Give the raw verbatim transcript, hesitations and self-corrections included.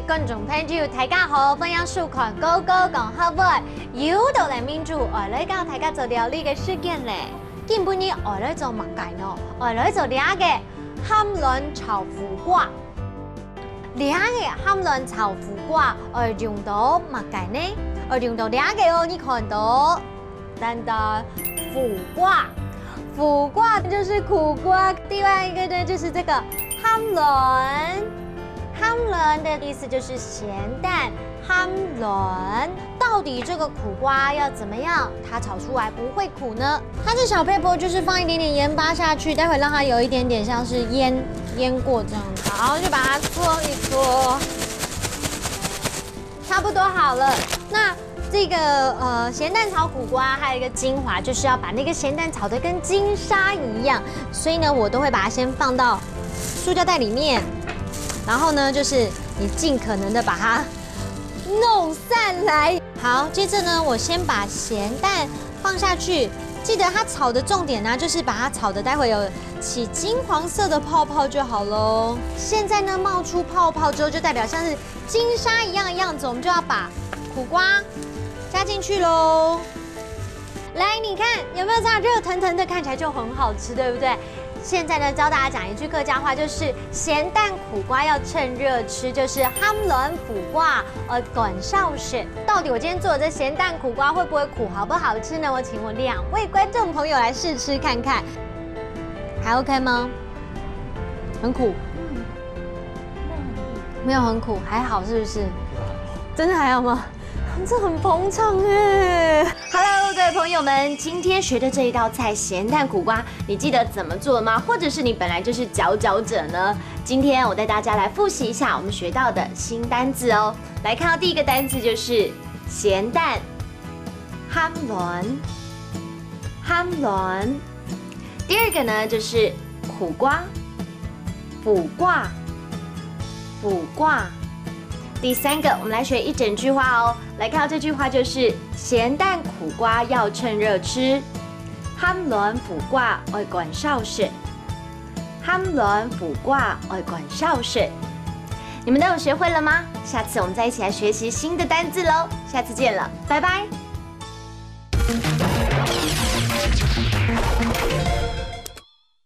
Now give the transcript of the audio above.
觀眾朋友，大家好，歡迎收看《哥哥講客話》。又到了民主愛來教大家做料理个時間咧。今晡日愛來做麼个呢？愛來做這个蚶卵炒苦瓜。這个蚶卵炒苦瓜愛用到麼个呢？愛用到這个哦，你看到，等等，苦瓜。苦瓜就是苦瓜，另外一個呢就是這個蚶卵。蚶卵的意思就是鹹蛋，蚶卵。到底這個苦瓜要怎麼樣，它炒出來不會苦呢？它這小撇步就是放一點點鹽巴下去，待會讓它有一點點像是醃醃過這樣子，然後就把它搓一搓，差不多好了。那這個呃鹹蛋炒苦瓜還有一個精華，就是要把那個鹹蛋炒得跟金沙一樣，所以呢，我都會把它先放到塑膠袋裡面，然後呢，就是你盡可能的把它弄散來。好，接著呢，我先把鹹蛋放下去，記得它炒的重點呢，就是把它炒的待會有起金黃色的泡泡就好嘍。現在呢，冒出泡泡之後，就代表像是金沙一樣的樣子，我們就要把苦瓜加進去嘍。來，你看有沒有這樣熱騰騰的，看起來就很好吃，對不對？現在呢，教大家講一句客家話，就是鹹蛋苦瓜要趁熱吃，就是蚶卵苦瓜愛趕燒食。到底我今天做的這鹹蛋苦瓜會不會苦，好不好吃呢？我請我兩位觀眾朋友來試吃看看，還 OK 嗎？很苦，沒有很苦，還好是不是？真的還好嗎？這很捧場哎。Hello，各位朋友們，今天學的這一道菜鹹蛋苦瓜，你記得怎麼做嗎？或者是你本來就是佼佼者呢？今天我帶大家來複習一下我們學到的新單字哦。來看到第一個單字就是鹹蛋，蚶卵，蚶卵。第二個呢就是苦瓜，苦瓜，苦瓜。第三個，我們來學一整句話哦。來看到這句話就是鹹蛋苦瓜要趁熱吃，蚶卵苦瓜愛趕燒食，蚶卵苦瓜愛趕燒食。你們都有學會了嗎？下次我們再一起來學習新的單字嘍。下次見了，拜拜。